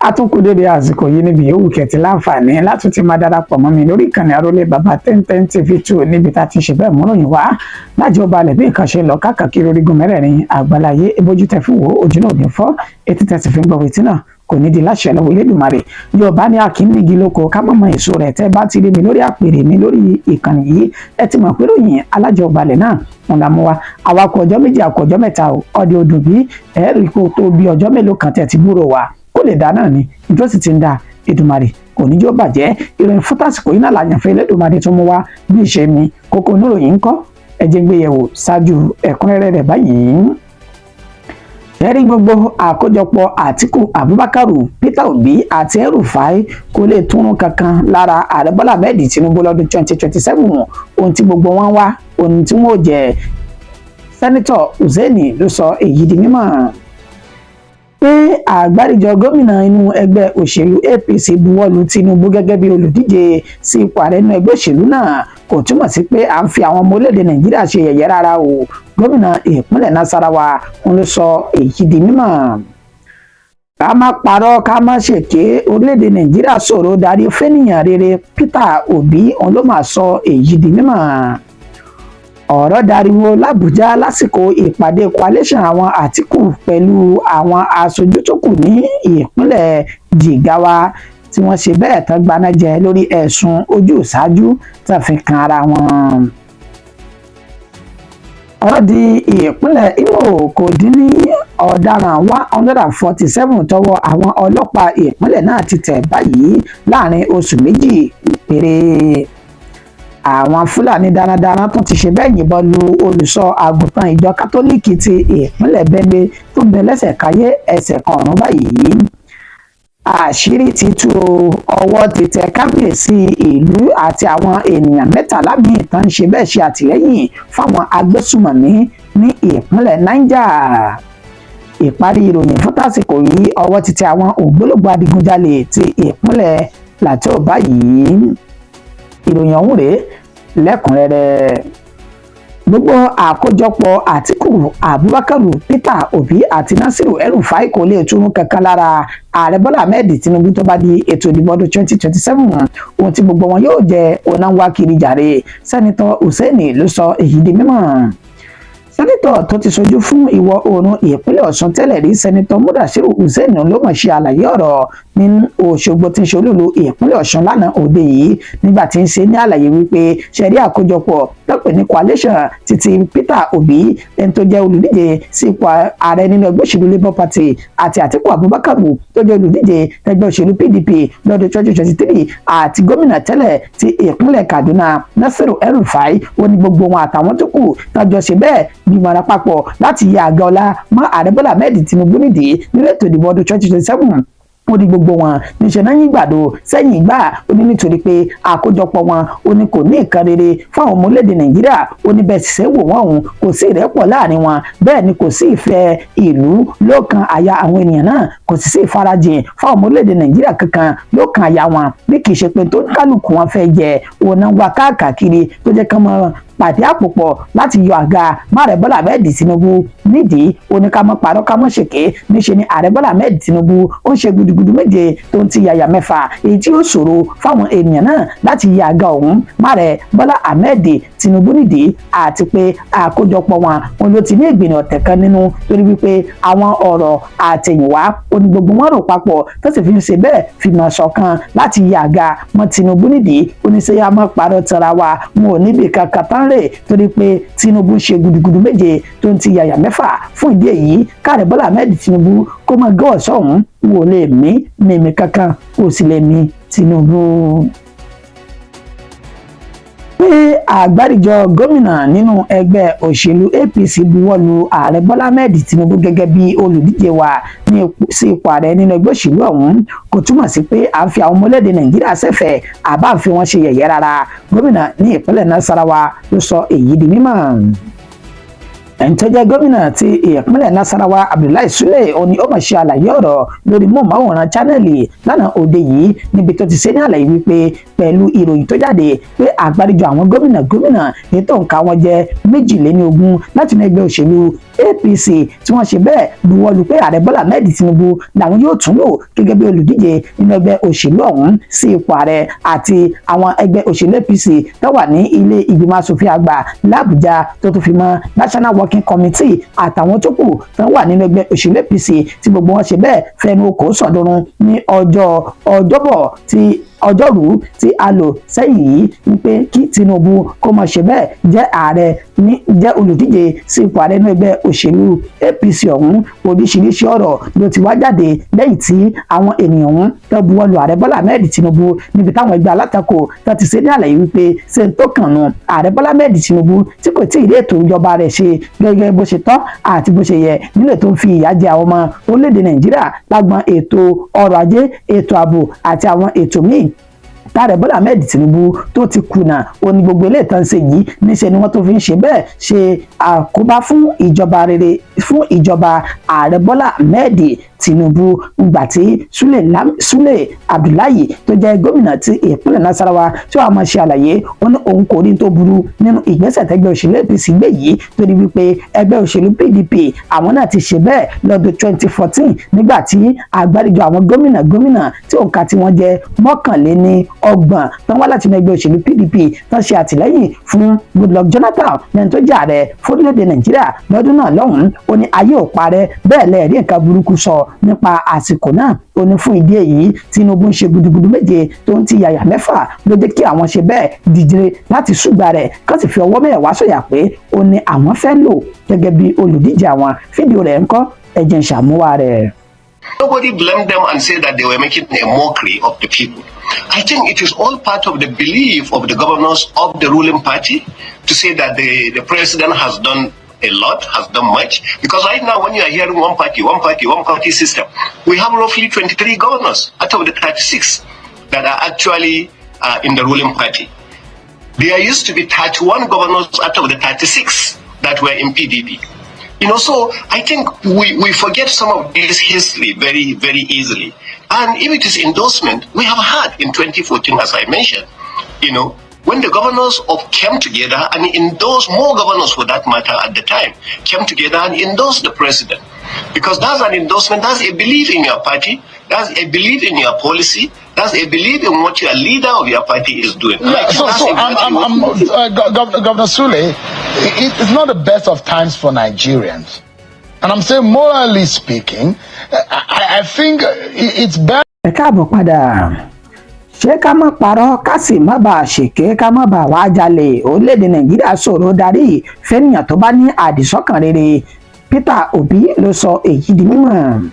Atúnkù dédé àsìkò yìí níbi yòówù kẹtì láǹfààní láti ti máa darapọ̀ mọ́ mi lórí ìkànnì Arólé Bàbá 1010 TV 2, níbi tá a ti ṣe bẹ́ẹ̀ múròyìn wá láti ọba alẹ̀ bí nǹkan ṣe lọ káàkiri orígun mẹ́rẹ̀ẹ̀rin àgbáláyé. Ebójú tẹ fún wo ojú náà ní fọ́, etí tẹ sì fi ń gbọ́ etí náà kò ní di láṣẹ lọ́wọ́ Elédùmarè. Yorùbá ní a kì í nígi lóko ká má mọ èso rẹ̀. Tẹ́ bá ti rí mi lórí àpèrè mi lórí ìkànnì yìí, ẹ ti mọ̀ pé ròyìn alájọbalẹ̀ náà wọn là mú wa. Àwa kò ọjọ́ 2, àkọ ọjọ́ 3 o. Ọdẹ odò bí ẹ̀ẹ́rì kó tó bí ọjọ́ mélòó kan tẹ̀ ti gbúrò wa, kó lè dá náà ni ìjọsìn ti ń da. Èdùmàrè kò ní jó bàjẹ́. Ìròyìn fún tàsìkò yìí náà làyànfẹ́ Elédùmarè tó mú wá bí ìṣe mi. Kókó oníròyìn ńkọ́, ẹ jẹ́ n gbé yẹ̀wò ṣáájú ẹ̀kúnrẹ́rẹ́ rẹ̀ báyìí. Ẹ̀rí gbogbo àkójọpọ̀ Àtíkù Abubakar, Peter Obi àti El-Rufai kò lè túnrún kankan lára Ààrẹ Bọ́lá Ahmed Tinubu lọ́dún 2027. Ohun tí gbogbo wọn wá, ohun tí wọn ò jẹ́. Sẹ́nitọ̀ Hussaini ló sọ èyí di mímọ̀ pé àgbáríjọ gómìnà inú ẹgbẹ́ òṣèlú APC buwọ́lu Tinubu gẹ́gẹ́ bí olùdíje sí ipò ààrẹ inú ẹgbẹ́ òṣèlú náà kò túmọ̀ sí pé à ń fi àwọn ọmọ orílẹ̀-èdè Nàìjíríà ṣe yẹ̀yẹ́ rárá o. Gómìnà ìpínlẹ̀ Nasarawa ń ló sọ èyí di mímọ̀. Ká má parọ́, ká má ṣèké, orílẹ̀-èdè Nàìjíríà ṣòro darí fẹ́nìyàn rere. Peter Obi òun ló máa sọ èyí di mímọ̀. Ọ̀rọ̀ dariwo làbújá lásìkò ìpàdé coalition àwọn Àtìkù pẹ̀lú àwọn aṣojú tó kù ní ìpínlẹ̀ Jigawa, tí wọ́n ṣe bẹ́ẹ̀ tán gbaná jẹ lórí ẹ̀sùn ojúsàájú tá fi kan ara wọn. Ọ̀rọ̀ di ìpínlẹ̀ Imo, kò dín ní ọ̀daràn 147 tọwọ́ àwọn ọlọ́pàá ìpínlẹ̀ náà ti tẹ̀ báyìí láàrin oṣù 2 péré. Àwọn Fúlàní darandaran tún ti ṣe bẹ́ẹ̀ yìnbọn lu olùṣọ́ àgùntàn ìjọ Kátólíìkì ti ìpínlẹ̀ Benue tó ń bẹ lẹ́sẹ̀ káyé ẹsẹ̀ kan ọ̀run báyìí. Àṣírí ti tú o, ọwọ́ ti tẹ kábíyèsí ìlú àti àwọn èèyàn 13 míì tó ń ṣe bẹ́ẹ̀ ṣe àtìlẹ́yìn fáwọn agbésùmọ̀mí ní ìpínlẹ̀ Niger. Ìparí ìròyìn fún tásìkò yìí, ọwọ́ ti tẹ àwọn ògbólógbòó adigunjalè ti ìpínlẹ̀ Plateau báyìí. Ìròyìn ọ̀hún rèé lẹ́kùnrẹ́rẹ́. Gbogbo àkójọpọ̀ Àtíkù Abubakar, Peter Obi àti Nasiru El-Rufai kò lè túnú kankan lára Ààrẹ Bọ́lá Ahmed Tinubu tó bá di ètò ìdìbò ọdún 2027. Ohun tí gbogbo wọn yóò jẹ ọ̀nà wá kiri jàre. Sẹ́nitọ́ Hussaini ló sọ èyí di mímọ̀. Sẹ́nitọ̀ tó ti ṣojú fún ìwọ̀ oòrùn ìpínlẹ̀ Ọ̀ṣun tẹ́lẹ̀ rí, Sẹ́nitọ̀ Mudashiru Hussein, ló mọ̀ ṣe àlàyé ọ̀rọ̀ ní Òṣogbo tí ń ṣe olúlu ìpínlẹ̀ Ọ̀ṣun lánàá òde yìí, nígbà tí ń ṣe ní àlàyé wípé ṣẹ̀rí àkójọpọ̀ tọ́pẹ̀ ní coalition títí Peter Obi, ẹni tó jẹ́ olùdíje sí ipò ààrẹ nínú ẹgbẹ́ òṣèlú Labour Party, àti Àtíkù Abubakar tó jẹ́ olùdíje ẹgbẹ́ òṣèlú PDP lọ́dún 2023, àti gómìnà tẹ́lẹ̀ ti ìpínlẹ̀ Kaduna, Nasiru El-Rufai, ó ní gbogbo wọn àtàwọn tó kù tọ́jọ́ ṣe bẹ́ẹ̀ gbìmọ̀ràn papọ̀ láti yẹ àga ọlá mọ́ Ààrẹ Bọ́lá Ahmed Tinubu nídìí nínú ètò ìdìbò ọdún 2027. Ó ní gbogbo wọn níṣẹ́ náà yín gbàdo sẹ́yìn ìgbà. Ó ní nítorí pé àkójọpọ̀ wọn, ó ní kò ní nǹkan rere fáwọn ọmọ orílẹ̀-èdè Nàìjíríà. Ó ní bẹ́ẹ̀ sì ṣe wò wọ́n òun, kò sí ìrẹ́pọ̀ láàrin wọn, bẹ́ẹ̀ ni kò sí ìfẹ́ ìlú lọ́kàn àyà àwọn ènìyàn náà, kò sì sí ìfarajìn fáwọn ọmọ orílẹ̀-èdè Nàìjíríà kankan lọ́kàn àyà wọn, bí kì í ṣe pé tó kálukú wọn fẹ́ jẹ òun náà wá káàkiri, tó jẹ́ kán mọ́ pàdé àpòpọ̀ láti yọ àga máàrẹ Bọ́lá Ahmed Tinubu nídìí. Ó ní ká mọ́ parọ́, ká mọ́ ṣèké, níṣe ni Ààrẹ Bọ́lá Ahmed Tinubu ó ń ṣe gudugudu méje tó ń ti yàyà mẹ́fà, èyí tí ó ṣòro fáwọn ènìyàn náà láti yọ àga ọ̀hún máàrẹ Bọ́lá Ahmed Tinubu nídìí, àti pé àkójọpọ̀ wọn wọn ló ti ní ìgbìnà ọ̀tẹ̀ kan nínú, torí wípé àwọn ọ̀rọ̀ àtẹ̀yìnwá ó ní gbogbo wọn rò papọ̀ tó sì fi ń ṣe bẹ́ẹ̀ fìmọ̀ ṣọ̀kan láti yọ àga mọ́ Tinubu nídìí. Ó ní sẹ́yà mọ́ parọ́ tara wa, wọn ò níbi kankan tán rè, torí pé Tinubu ṣe gudugudu méje tó ń ti yàyà mẹ́fà. Fún ìdí èyí, káàrẹ Bọ́lá Ahmed Tinubu kó máa gọ́ ọ̀sọ́hún, wọn ò lè mí mímí kankan, kò sì lè mí Tinubu. Pé àgbáríjọ gómìnà nínú ẹgbẹ́ òṣèlú APC buwọ́lu Ààrẹ Bọ́lá Ahmed Tinubu gẹ́gẹ́ bí olùdíje wa ní sí ipò ààrẹ nínú ẹgbẹ́ òṣèlú ọ̀hún kò túmọ̀ sí pé à ń fi àwọn ọmọlédè Nàìjíríà ṣẹ̀fẹ̀ àbá ń fi wọ́n ṣe yẹ̀yẹ́ rárá. Gómìnà ní ìpínlẹ̀ Nasarawa ló sọ èyí di mímọ̀. Ẹni tó jẹ́ gómìnà ti ìpínlẹ̀ Nasarawa, Abdullahi Sule, ó ní ó mà ṣe àlàyé ọ̀rọ̀ lórí móhùnmáwòrán Channels lánàá òde yìí, níbi tó ti ṣe ní àlàyé wípé pẹ̀lú ìròyìn tó jáde pé àgbáríjọ àwọn gómìnà gómìnà ètò òǹkà wọn jẹ́ 22 láti inú ẹgbẹ́ òṣèlú APC tí wọ́n ṣe bẹ́ẹ̀ buwọ́lù pé Ààrẹ Bọ́lá Ahmed Tinubu làwọn yóò tún lò gẹ́gẹ́ bí olùdíje nínú ẹgbẹ́ òṣèlú ọ̀hún sí ipò ààrẹ, àti àwọn ẹgbẹ́ òṣèlú APC tó wà ní ilé ìgbìmọ̀ asòfin àgbà làbújá, tó tún fi mọ́ National Working Committee àtàwọn tó kù tó wà nínú ẹgbẹ́ òṣèlú APC, tí gbogbo wọn ṣe bẹ́ẹ̀ fẹnu kò sọ̀dọ̀run ní ọjọ́ Ọjọ́bọ̀ tí Ọjọ́rú tí a lò sẹ́yìn yìí ní pé kí Tinubu kó má ṣe bẹ́ẹ̀ jẹ́ ààrẹ ní jẹ́ olùdíje sí ipò ààrẹ nínú ẹgbẹ́ òṣèlú APC ọ̀hún. Oríṣiríṣi ọ̀rọ̀ ló ti wá jáde lẹ́yìn tí àwọn ènìyàn ọ̀hún tó buwọ́lu Ààrẹ Bọ́lá Ahmed Tinubu, níbi táwọn ẹgbẹ́ alátakò tó ti ṣe ní àlàyé wípé ṣe ń tó kàn nù Ààrẹ Bọ́lá Ahmed Tinubu tí kò tí ì rí ètò ìjọba rẹ̀ ṣe gẹ́gẹ́ bó ṣe tọ́ àti bó ṣe yẹ, nílẹ̀ tó ń fi ìyà jẹ àwọn ọmọ orílẹ̀-èdè Nàìjíríà lágbọn ètò ọrọ̀ ajé, ètò ààbò àti àwọn ètò míì tààrẹ Bọ́lá Ahmed Tinubu tó ti kùnà. Ó ní gbogbo eléyìí tán ṣe yìí, níṣẹ́ ni wọ́n tó fi ń ṣe bẹ́ẹ̀ ṣe àkóbá fún ìjọba rere, fún ìjọba Ààrẹ Bọ́lá Ahmed Tinubu. Ngbà tí Sule Abdullahi tó jẹ́ gómìnà ti ìpínlẹ̀ Nasarawa tí wàá máa ṣe àlàyé, ó ní òun kò rí tó burú nínú ìgbésẹ̀ tẹ́gbẹ́ òṣèlú APC gbé yìí, torí wípé ẹgbẹ́ òṣèlú PDP àwọn náà ti ṣe bẹ́ẹ̀ lọ́dún 2014, nígbà tí àgbáríjọ àwọn gómìnà gómìnà tí òǹkà tí wọ́n jẹ́ 31 tán wá láti inú ẹgbẹ́ òṣèlú PDP tán ṣe àtìlẹ́yìn fún Goodluck Jonathan lẹ́ni tó jẹ́ ààrẹ fórílẹ̀-èdè Nàìjíríà lọ́dún náà lọ́hùn-ún. Ó ní ayé ò parẹ́ bẹ́ẹ̀, lẹ́ẹ̀rí nǹkan burúkú sọ nípa àsìkò náà. Ó ní fún ìdí èyí, Tinubu ń ṣe gudugudu méje tó ń ti yàyà mẹ́fà ló jẹ́ kí àwọn ṣe bẹ́ẹ̀ díje láti ṣùgbà rẹ̀, kán sì fi ọwọ́ mẹ́wàá sọ̀yà pé ó ní àwọn fẹ́ lò gẹ́gẹ́ bí olùdíje àwọn. Fídíò rẹ̀ ńkọ́? Ẹ̀jẹ̀ ń ṣàmúwá rẹ̀. Nobody blamed them and said that they were making a mockery of the people. I think it is all part of the belief of the governors of the ruling party to say that the president has done a lot, has done much. Because right now, when you are hearing one party, one party, one party system, we have roughly 23 governors out of the 36 that are actually in the ruling party. There used to be 31 governors out of the 36 that were in PDP. So I think we forget some of this history very, very easily. And if it is endorsement, we have had in 2014, as I mentioned, when the governors of came together and endorsed, more governors for that matter at the time, came together and endorsed the president. Because that's an endorsement, that's a belief in your party, that's a belief in your policy, that's a belief in what your leader of your party is doing. Yeah, so Governor Sule, it's not the best of times for Nigerians. And I'm saying, morally speaking, I think it's better. Ẹ káàbọ̀ padà. Ṣé ká má parọ́, ká sì má bàa ṣèké, ká má bàa wá jalè, orílẹ̀-èdè Nàìjíríà ṣòro darí fẹ́nìyàn tó bá ní àdìsọ́kàn rere. Peter Obi ló sọ èyí di mímọ̀.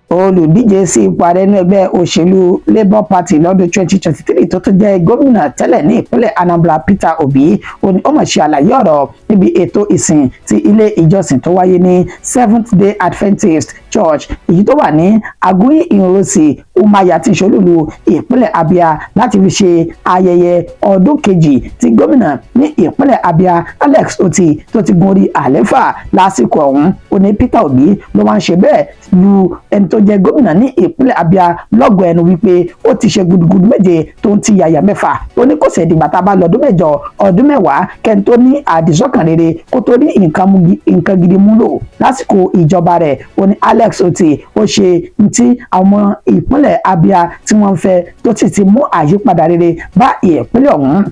Olùdíje sí ipò ààrẹ inú ẹgbẹ́ òṣèlú Labour Party lọ́dún 2023, tó tún jẹ́ gómìnà tẹ́lẹ̀ ní ìpínlẹ̀ Anambra, Peter Obi, ó mà ṣe àlàyé ọ̀rọ̀ níbi ètò ìsìn ti ilé ìjọsìn tó wáyé ní Seventh Day Adventist Church, èyí tó wà ní Aguiyi Ironsi, Umuahia, tí ìṣolúlu ìpínlẹ̀ Abia, láti fi ṣe ayẹyẹ ọdún kejì tí gómìnà ní ìpínlẹ̀ Abia, Alex Otti, tó ti gun orí àlééfà lásìkò ọ̀hún. Ó ní Peter Obi ló máa ń ṣe bẹ́ẹ̀ lu ẹni tó jẹ́ gómìnà ní ìpínlẹ̀ Abia lọ́gọ̀ọ́ ẹnu wípé ó ti ṣe gudugudu méje tó ń ti yàyà mẹ́fà. Ó ní kò sẹ̀ dìgbà tá a bá lọ ọdún 8, ọdún 10, kẹ́ni tó ní àdìsọ́kàn rere kó tó ní nǹkan gidi múlò lásìkò ìjọba rẹ̀. Ó ní Alex Otti ó ṣe ti àwọn ìpínlẹ̀ Abia tí wọ́n ń fẹ́, tó sì ti mú àyípadà rere bá ìpínlẹ̀ ọ̀hún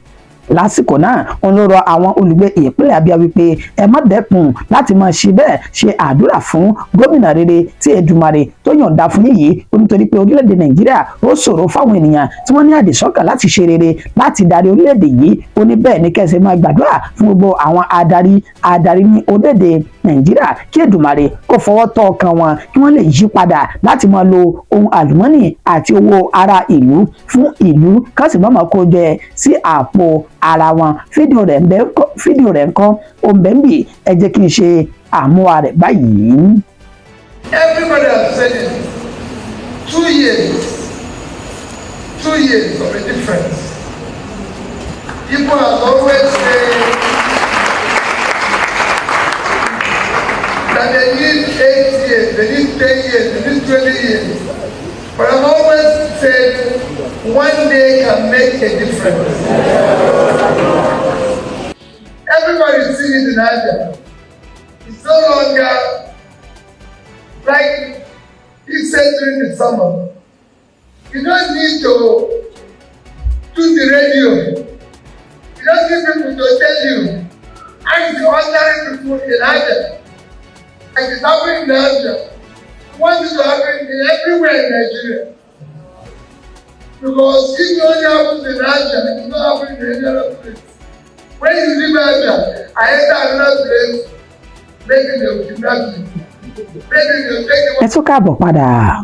lásìkò náà. Òun ló rọ àwọn olùgbé ìpínlẹ̀ Abia wípé ẹ má dẹ́kun láti máa ṣe bẹ́ẹ̀ ṣe àdúrà fún gómìnà rere tí Èdùmàrè tó yọ̀ǹda fún yìí. Ó nítorí pé orílẹ̀-èdè Nàìjíríà ó ṣòro fáwọn ènìyàn tí wọ́n ní àdìsọ́kàn láti ṣe rere láti darí orílẹ̀-èdè yìí. Ó ní bẹ́ẹ̀ ni kẹ́sẹ̀ máa gbàdúrà fún gbogbo àwọn adarí adarí ní orílẹ̀-èdè Nàìjíríà, kí Èdùmàrè kó fọwọ́ tọ́ ọkàn wọn, kí wọ́n lè yí padà láti máa lo ohun àlùmọ́nì àti owó ara ìlú fún ìlú, ká sì má máa kó jẹ sí àpò ara wọn. Fídíò rẹ̀ ń kọ́ òǹbẹ̀ǹbì. Ẹ jẹ́ kí n ṣe àmúwa rẹ̀ báyìí. Everybody has said it. 2 years. 2 years of a difference. People have always said That they need 8 years, they need 10 years, they need 20 years. But I've always said one day can make a difference. Everybody sees it in Abia. It's no longer like he said during the summer. You don't need to do the radio. You don't need people to tell you. And the ordinary people in Abia. Like it's happening in Abia. We want it to happen in everywhere in Nigeria. Because if it only happens in Abia, it's not happening in any other place. When you leave Abia and enter another place, maybe they will kidnap you. Maybe they will take you. Ẹ tún káàbọ̀ padà.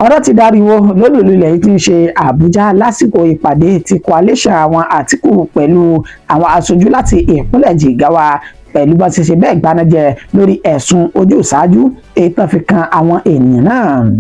Ọ̀rọ̀ ti dariwo lólùlù ilẹ̀ yìí tí ń ṣe Àbújá lásìkò ìpàdé ti coalition àwọn Àtìkù pẹ̀lú àwọn aṣojú láti ìpínlẹ̀ Jigawa, pẹ̀lú bá ṣe ṣe bẹ́ẹ̀ gbanájẹ lórí ẹ̀sùn ojúsàájú èyí tán fi kan àwọn ènìyàn náà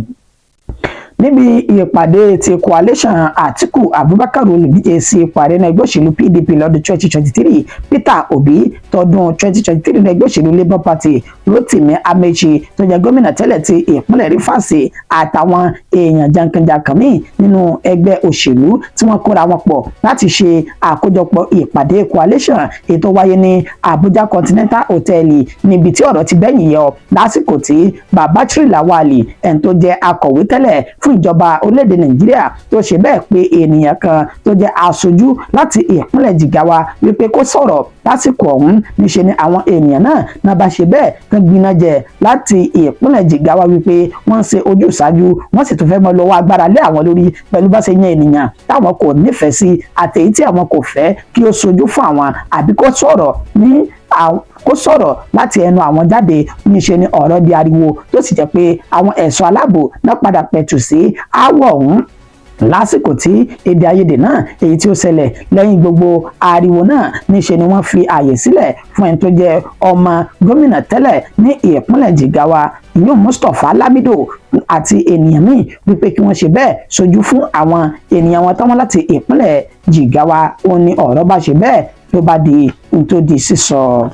níbi ìpàdé ti coalition Àtìkù Abubakar, olùdíje sí ipò ààrẹ náà ẹgbẹ́ òṣèlú PDP lọ́dún 2023, Peter Obi tọdún 2023 ní ẹgbẹ́ òṣèlú Labour Party, Rotimi Amechi tó jẹ́ gómìnà tẹ́lẹ̀ ti ìpínlẹ̀ Rivers, àtàwọn èèyàn jankan-jankan míì nínú ẹgbẹ́ òṣèlú tí wọ́n kóra wọn pọ̀ láti ṣe àkójọpọ̀ ìpàdé coalition èyí tó wáyé ní Abuja Continental Hotel, níbi tí ọ̀rọ̀ ti bẹ́yìn yọ lásìkò tí Babachir Lawal, ẹni tó jẹ́ akọ̀wé tẹ́lẹ̀ fún ìjọba orílẹ̀-èdè Nàìjíríà, tó ṣe bẹ́ẹ̀ pé ènìyàn kan tó jẹ́ aṣojú láti ìpínlẹ̀ Jigawa wípé kó sọ̀rọ̀ lásìkò ọ̀hún. Níṣe ni àwọn ènìyàn náà náà bá ṣe bẹ́ẹ̀ tán gbiná jẹ láti ìpínlẹ̀ Jigawa wípé wọ́n ń ṣe ojúsàájú, wọ́n sì tún fẹ́ mọ́ lọ́wọ́ agbára lé àwọn lórí pẹ̀lú bá ṣe yan ènìyàn táwọn kò nífẹ̀ẹ́ sí, àtèyí tí àwọn kò fẹ́ kí ó ṣojú fún àwọn àbí kó sọ̀rọ̀ láti ẹnu àwọn jáde. Níṣe ni ọ̀rọ̀ di ariwo, tó sì jẹ́ pé àwọn ẹ̀ṣọ́ aláàbò náà padà pẹ̀tù sí aáwọ̀ ọ̀hún lásìkò tí èdè àìyedè náà èyí tí ó ṣẹlẹ̀. Lẹ́yìn gbogbo ariwo náà, níṣe ni wọ́n fi ààyè sílẹ̀ fún ẹni tó jẹ́ ọmọ gómìnà tẹ́lẹ̀ ní ìpínlẹ̀ Jigawa, ìyún Mustapha Lamido, àti ènìyàn míì wípé kí wọ́n ṣe bẹ́ẹ̀ sojú fún àwọn ènìyàn wọn táwọn láti ìpínlẹ̀ Jigawa. Ó ní ọ̀rọ̀ bá ṣe bẹ́ẹ̀ ló bá di n tó di sísọ.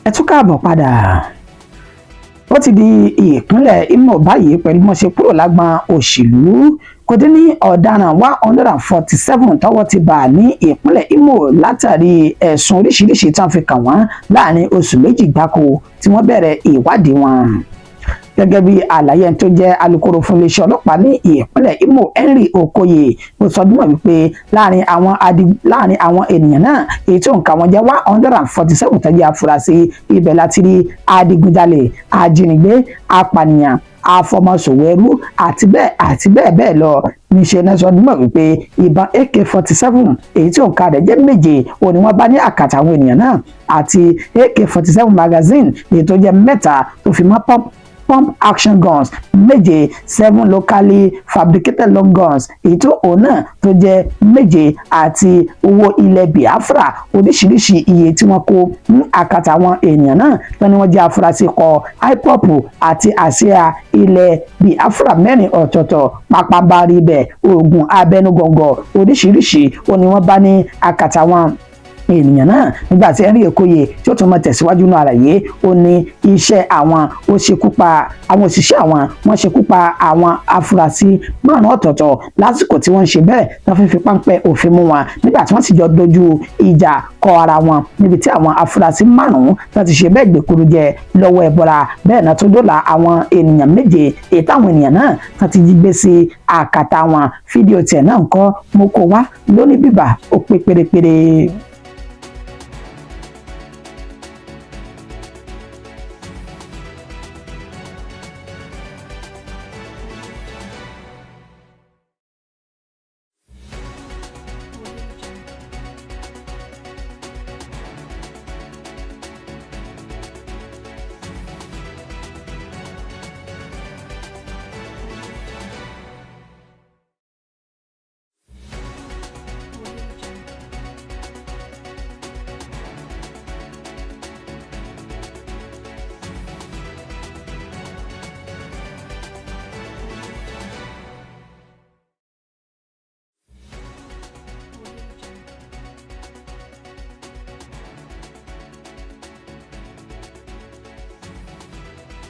Ẹ tún káàbọ̀ padà. Ó ti di ìpínlẹ̀ Imo báyìí pẹ̀lú bí wọ́n ṣe kúrò lágbọn òṣèlú. Kò dín ní ọ̀daràn 147 tọ́wọ́ ti bà ní ìpínlẹ̀ Imo látàrí ẹ̀sùn oríṣiríṣi tí wọ́n fi kàn wọ́n láàrin oṣù 2 gbáko tí wọ́n bẹ̀rẹ̀ ìwádìí wọn, gẹ́gẹ́ bí àlàyé ẹni tó jẹ́ alukoro fún iléeṣẹ́ ọlọ́pàá ní ìpínlẹ̀ Imo, Henry Okoye. Ó sọ dúnmọ̀ wípé láàrin àwọn ènìyàn náà èyí tó nǹka wọn jẹ́ 147 tó jẹ́ afurasí, ibẹ̀ láti rí adigunjalè, ajínigbé, apànìyàn, afọmọṣòwò ẹrú àti bẹ́ẹ̀ àti bẹ́ẹ̀ bẹ́ẹ̀ lọ. Níṣẹ́ náà sọ dúnmọ̀ wípé ìbọn AK-47 èyí tí òǹkà rẹ̀ jẹ́ 7 òun ni wọ́n bá ní àkàtà àwọn ènìyàn náà, àti AK-47 magazine èyí tó jẹ́ 3, tó fi mọ́ pump action guns 7, seven locally fabricated long guns èyí tó òun náà tó jẹ́ 7, àti owó ilẹ̀ Biafra oríṣiríṣi iye tí wọ́n kó ní àkàtà àwọn èèyàn náà tó ní wọ́n jẹ́ afurasí kọ IPOB, àti àsíá ilẹ̀ Biafra 4 ọ̀tọ̀ọ̀tọ̀, pàpàǹbarì ibẹ̀ oògùn abẹnugọ̀ngọ̀ oríṣiríṣi ó ní wọ́n bá ní àkàtà àwọn ènìyàn náà. Nígbà tí Henry Okoye tí ó tún mọ tẹ̀síwájú nínú àlàyé, ó ní iṣẹ́ àwọn ó ṣekú pa àwọn òṣìṣẹ́ àwọn, wọ́n ṣekú pa àwọn afurasí 5 ọ̀tọ̀ọ̀tọ̀ lásìkò tí wọ́n ń ṣe bẹ́ẹ̀ tí wọ́n fi fi páńpẹ́ òfin mú wọn, nígbà tí wọ́n sì jọ dojú ìjà kọ ara wọn, níbi tí àwọn afurasí 5 tí wọ́n ti ṣe bẹ́ẹ̀ gbèkúrú jẹ lọ́wọ́ ẹ̀bọra. Bẹ́ẹ̀ náà tó dóòlà àwọn ènìyàn 7 èyí táwọn ènìyàn náà tán ti jí gbé sí àkàtà wọn. Fídíò tiẹ̀ náà ń kọ́ mo kó wá lóní bíbà, ó pé pérépéré.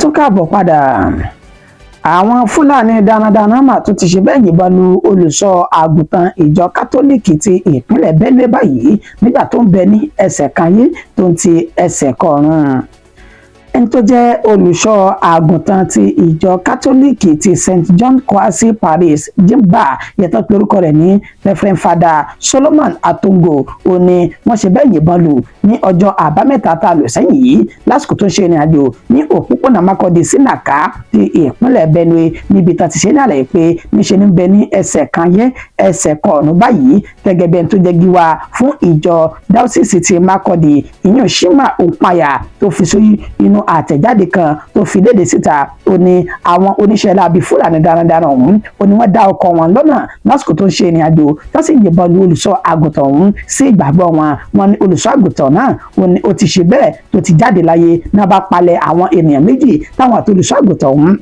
Tún káàbọ̀ padà. Àwọn Fúlàní darandaran mà tún ti ṣe bẹ́ẹ̀ yìnbọn lu olùṣọ́ àgùntàn ìjọ Kátólíìkì ti ìpínlẹ̀ Benue báyìí nígbà tó ń bẹ ní ẹsẹ̀ kan ayé tó ń ti ẹsẹ̀ kọrùn. Ẹni tó jẹ́ olùṣọ́ àgùntàn ti ìjọ Kátólíìkì ti St John Kwasi Parish, Jimba, yẹtọ́ pé orúkọ rẹ̀ ní Reverend Father Solomon Atongo, ó ní wọ́n ṣe bẹ́ẹ̀ yìnbọn lù ní ọjọ́ Àbámẹ́ta tá a lò sẹ́yìn yìí lásìkò tó ń ṣe ìrìn àjò ní òpópónà Makurdi sí Naka ti ìpínlẹ̀ Benue, níbi tá a ti ṣe ní àlàyé pé níṣe ní bẹ ní ẹsẹ̀ kan yẹ ẹsẹ̀ kọ̀ọ̀nù báyìí. Gẹ́gẹ́ bí ẹni tó jẹ́ gíwá fún ìjọ Dáúsìsì ti Makurdi, ìyẹn Shima Òpayà, tó fi sí inú àtẹ̀jáde kan tó fi léde síta, ó ní àwọn oníṣẹ́ láabi Fúlàní darandaran ọ̀hún, ó ní wọ́n dá ọkọ̀ wọn lọ́nà lásìkò tó ń ṣe ìrìn àjò, tó sì yìnbọn lu olùṣọ́ àgùntàn ọ̀hún. Sí ìgbàgbọ́ wọn, wọn ní olùṣọ́ àgùntàn náà, ó ní ó ti ṣe bẹ́ẹ̀ tó ti jáde láyé náà. Bá palẹ̀ àwọn ènìyàn méjì táwọn àti olùṣọ́ àgùntàn ọ̀hún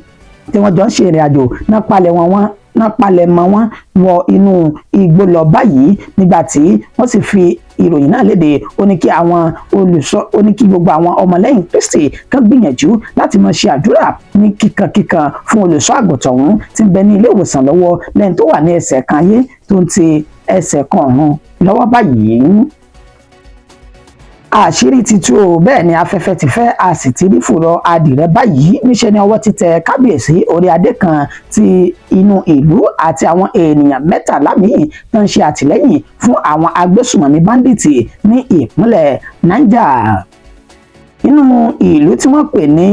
tí wọ́n jọ ń ṣe ìrìn àjò náà, palẹ̀ wọn wọn náà palẹ̀ mọ́ wọn wọ inú igbó lọ báyìí. Nígbà tí wọ́n sì fi ìròyìn náà léde, ó ní kí àwọn olùṣọ́, ó ní kí gbogbo àwọn ọmọlẹ́yìn Kristi kan gbìyànjú láti máa ṣe àdúrà ní kíkankíkan fún olùṣọ́ àgùntàn ọ̀hún tí ń bẹ ní ilé ìwòsàn lọ́wọ́, lẹ́yìn tó wà ní ẹsẹ̀ kan ayé tó ń ti ẹsẹ̀ kan ọ̀run lọ́wọ́ báyìí. Àṣírí ti tú o, bẹ́ẹ̀ ni afẹ́fẹ́ ti fẹ́, a sì ti rí fùrọ̀ adìrẹ báyìí. Níṣẹ́ ni ọwọ́ ti tẹ kábíyèsí orí adé kan ti inú ìlú àti àwọn ènìyàn 13 míì tó ń ṣe àtìlẹ́yìn fún àwọn agbésùmọ̀mí bandits ní ìpínlẹ̀ Niger. Inú ìlú tí wọ́n pè ní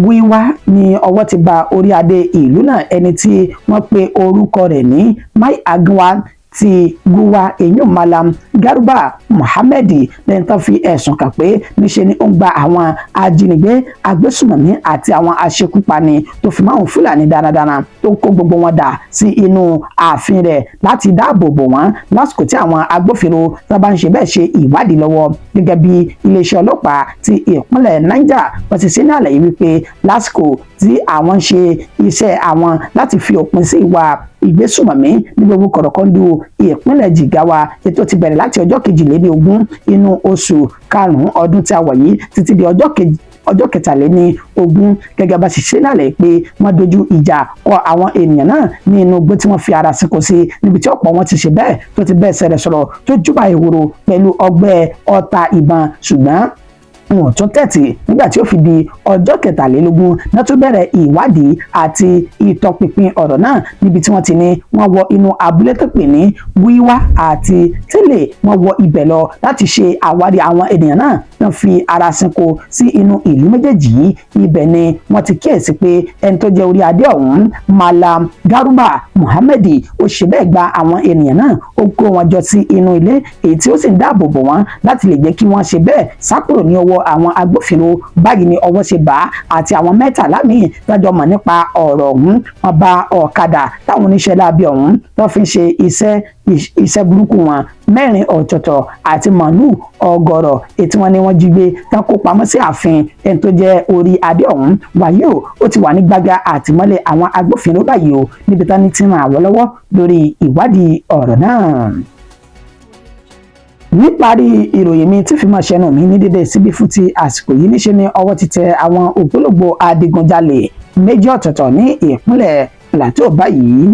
Wíwá ní ọwọ́ ti ba orí adé ìlú náà, ẹni tí wọ́n pe orúkọ rẹ̀ ní Mai Agunwa ti Guwa, eyín Malam Garuba Muhammed, lẹ́yìn tó fi ẹ̀sùn kàn pé níṣe ni ó ń gba àwọn ajínigbé, agbésùmọ̀mí àti àwọn aṣekúpani tó fi máwọn Fúlàní darandaran, tó ń kó gbogbo wọn dà sí inú ààfin rẹ̀ láti dáàbò bò wọ́n lásìkò tí àwọn agbófinró tó bá ń ṣe bẹ́ẹ̀ ṣe ìwádìí lọ́wọ́. Gẹ́gẹ́ bí iléeṣẹ́ ọlọ́pàá ti ìpínlẹ̀ Niger wọ́n ti ṣe ní àlàyé wípé lásìkò tí àwọn ń ṣe iṣẹ́ àwọn láti fi òpin sí ìwà ìgbésùmọ̀mí ní gbogbo kọ̀rọ̀kọ́ndù ìpínlẹ̀ Jigawa, ètò ti bẹ̀rẹ̀ láti ọjọ́ 22 inú oṣù karùn-ún ọdún tí a wà yìí títí di ọjọ́ 23. Gẹ́gẹ́ bá ṣe ṣe lálẹ́ pé wọ́n dojú ìjà kọ àwọn ènìyàn náà ní inú igbó tí wọ́n fi ara sínkù sí, níbi tí ọ̀pọ̀ wọn ti ṣe bẹ́ẹ̀ tó ti bẹ́ẹ̀ ṣẹlẹ̀ sọ̀rọ̀ tó júbà ìhòòrò pẹ̀lú ọgbẹ́ ọta ìbọn, ṣùgbọ́n wọn ò tún tẹ̀tì. Nígbà tí ó fi di ọjọ́ 23 náà tún bẹ̀rẹ̀ ìwádìí àti ìtọpinpin ọ̀rọ̀ náà, níbi tí wọ́n ti ní wọ́n wọ inú abúlé tó pè ní Wíwá àti Tẹ́lẹ̀. Wọ́n wọ ibẹ̀ lọ láti ṣe àwárí àwọn ènìyàn náà wọ́n fi ara sinko sí inú ìlú méjèèjì yìí. Ibẹ̀ ni wọ́n ti kíyèsí pé ẹni tó jẹ́ orí adé ọ̀hún, Malam Garuba Muhammed, ó ṣe bẹ́ẹ̀ gba àwọn ènìyàn náà, ó kó wọn jọ sí inú ilé, èyí tí ó sì ń dáàbò bò wọ́n láti lè jẹ́ kí wọ́n ṣe bẹ́ẹ̀ sá kúrò ní ọwọ́ àwọn agbófinró. Báyìí ni ọwọ́ ṣe bá àti àwọn 13 míì tájọ mọ̀ nípa ọ̀rọ̀ ọ̀hún. Wọ́n bá ọ̀kadà táwọn oníṣẹ́ láabi ọ̀hún tó fi ń ṣe iṣẹ́ burúkú wọn mẹ́rin ọ̀tọ̀ọ̀tọ̀ àti màálù ọgọ́rọ̀ ètí wọn ni wọ́n jí gbé tán kó pamọ́ sí ààfin ẹni tó jẹ́ orí adé ọ̀hún. Wàyí o, ó ti wà ní gbága àtìmọ́lé àwọn agbófinró báyìí o, níbi tán ní ti ràn àwọn lọ́wọ́ lórí ìwádìí ọ̀rọ̀ náà. Níparí ìròyìn mi tí fi máa ṣẹnu mi ní dédé síbí fún ti àsìkò yìí, níṣe ni ọwọ́ ti tẹ àwọn ògbólógbòó adigunjalè méjì ọ̀tọ̀ọ̀tọ̀ ní ìpínlẹ̀ Plateau báyìí.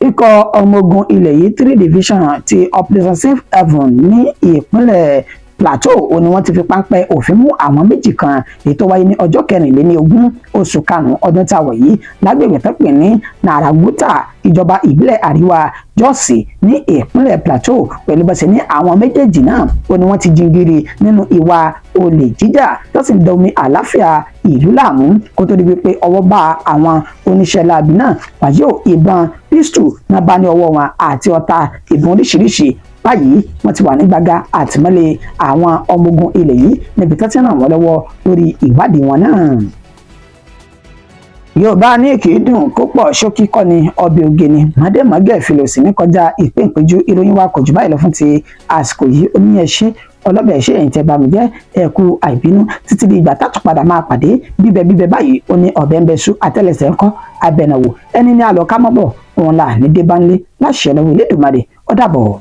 Ikọ̀ ọmọ ogun ilẹ̀ yìí, Three Division ti Operation Safe Haven ní ìpínlẹ̀ Plateau, ó ní wọ́n ti fi páńpẹ́ òfin mú àwọn méjì kan, èyí tó wáyé ní ọjọ́ 24 oṣù karùn-ún ọdún tá a wà yìí lágbègbè tó pè ní Naraguta, ìjọba ìbílẹ̀ Àríwá Jọ́ọ̀sì ní ìpínlẹ̀ Plateau. Pẹ̀lú bá ṣe ní àwọn méjèèjì náà, ó ní wọ́n ti jingiri nínú ìwà olè jíjà tó sì ń domi àlàáfíà ìlú láàmú kó tó di wípé ọwọ́ bá àwọn oníṣẹ́ láabi náà. Wàyí ò, ìbọn pistol náà bá ní ọwọ́ wọn àti ọta ìbọn oríṣiríṣi. Báyìí, wọ́n ti wà ní gbàgà àtìmọ́lé àwọn ọmọ ogun ilẹ̀ yìí níbi tó ti ràn wọ́n lọ́wọ́ lórí ìwádìí wọn náà. Yorùbá ní kì í dùn kó pọ̀, ṣókí kọ́ ni ọbẹ̀ oge ni mọ̀dẹ́mọ̀gẹ́ fìlòsì ní kọjá ìpín ìpéjú. Ìròyìn wa kò jù báyìí lọ fún ti àsìkò yìí. Oníyẹn ṣe ọlọ́bẹ̀ ṣe ẹ̀yìn tẹ́ bá mi jẹ́ ẹ̀kú àìbínú títí di ìgbà tátù padà máa pàdé. Bíbẹ bíbẹ báyìí, ó ní ọ̀bẹ ń bẹ sú àtẹ́lẹsẹ̀ ńkọ́ abẹnàwò ẹni ní àlọ́ ká mọ́bọ̀ òun là ní débánlé láṣẹ lọ́wọ́ Elédùmarè. Ó dàbọ̀.